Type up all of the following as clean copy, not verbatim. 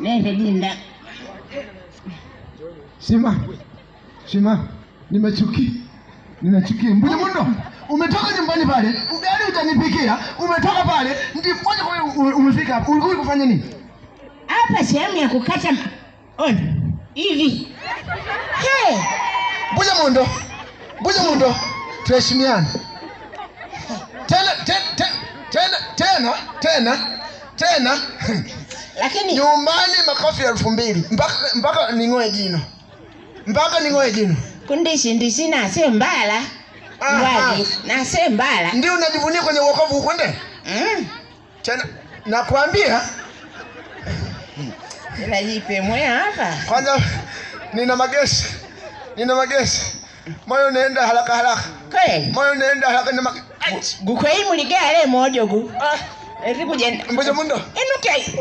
Nende dinda. Shima. Shima. Nimechukia. Nimechukia. Mbuja mundo. Umetoka nyumbani pale, ugali hujanipikia, umetoka pale, ndi moja kwa moja umefika hapa. Ulikuwa kufanya nini? Hapa sehemu ya kukata ona hivi. Hey, Mbuja mundo. Mbuja mundo. Tuheshimiane. Tena tena tena tena tena tena lakini nyumbani makofi 2000 mpaka ning'oe jino. Mpaka ning'oe jino. Kundishi ndishi nase mbala. Ngwali nase mbala. Ndio unajivunia kwenye wokovu ukwende? Tena nakwambia Ila jipe mwe hapa. Kwanza nina magesi. Nina magesi. Moyo unaenda haraka haraka. Kweli? Moyo unaenda haraka nina magesi. Gukwei muligale mojo gu. Ah, Eri kujenda. Mbuja mundo. Inuke.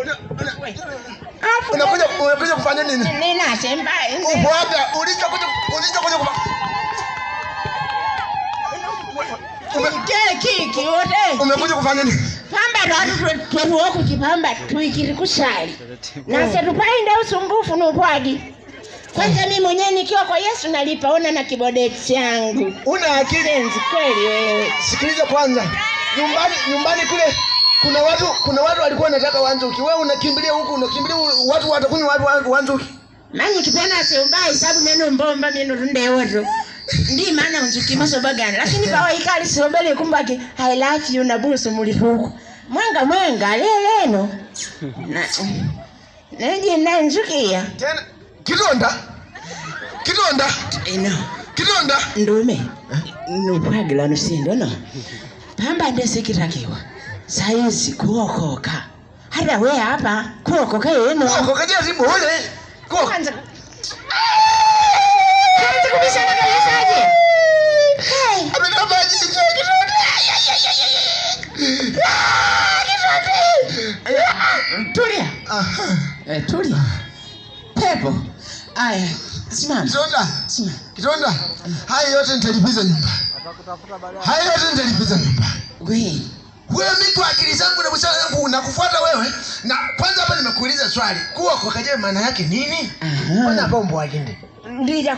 Afu Unakuja kufanya nini? Nina semba. Ubwaga ulichokuja Kiki wote. Umekuja kufanya nini? Pamba watu tweruo kuchipamba tuikiri kusali. Na setupainde usumbufu nupwagi. Kwanza mimi mwenyewe nikiwa kwa Yesu nalipaona na kibode changu. Una akili Senzi kweli wewe. Sikiliza kwanza. Nyumbani kule kuna watu walikuwa wanataka wanzuki. Wewe unakimbilia huku, unakimbilia watu watakunywa wapi wanzuki? Manyi kipena siumbai sababu neno mbomba mino rundewoto. Ndi maana unzuki masobagana. Lakini pawa ikali siombele kumbaki I love you na busu muli huku. Mwenga mwenga leleno. Na neje na nzukia. Tena kidonda. Kidonda. Eno. Kidonda. Ndume. Nupwagila nusindo no. Pamba ndesikitakiwa. Saizi kuokoka. Hata we hapa kuokoka yeno. Kuokoka je si bure. Kuokoka. Kwanza. Kwanza kubishana kabisaje? Hey. Ametoka jicho kidonda. Kidonda. Tulia. Aha. Tulia. Pepo. Aya, simama. Kidonda. Simama. Kidonda. Haya yote nitalipiza nyumba. Haya yote nitalipiza nyumba. We. Wewe mimi kwa akili zangu na busara yangu nakufuata wewe. Na kwanza hapa nimekuuliza swali. Kuokoka je maana yake nini? Mbona hapo mbwa agende? Ndija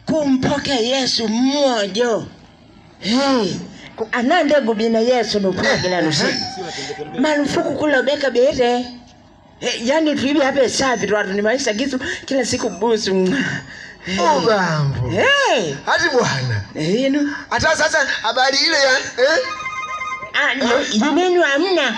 kumpokea Yesu mmoja. Hey, anande gubina Yesu nupagila nusi. Marufuku kulobeka bere. Hey, yani tuibi hapa safi tu watu ni maisha kitu kila siku busu. Hey. Ubambo. Hey. Hadi bwana. Hey, no. Hata sasa habari ile ya Ah, neno hamna.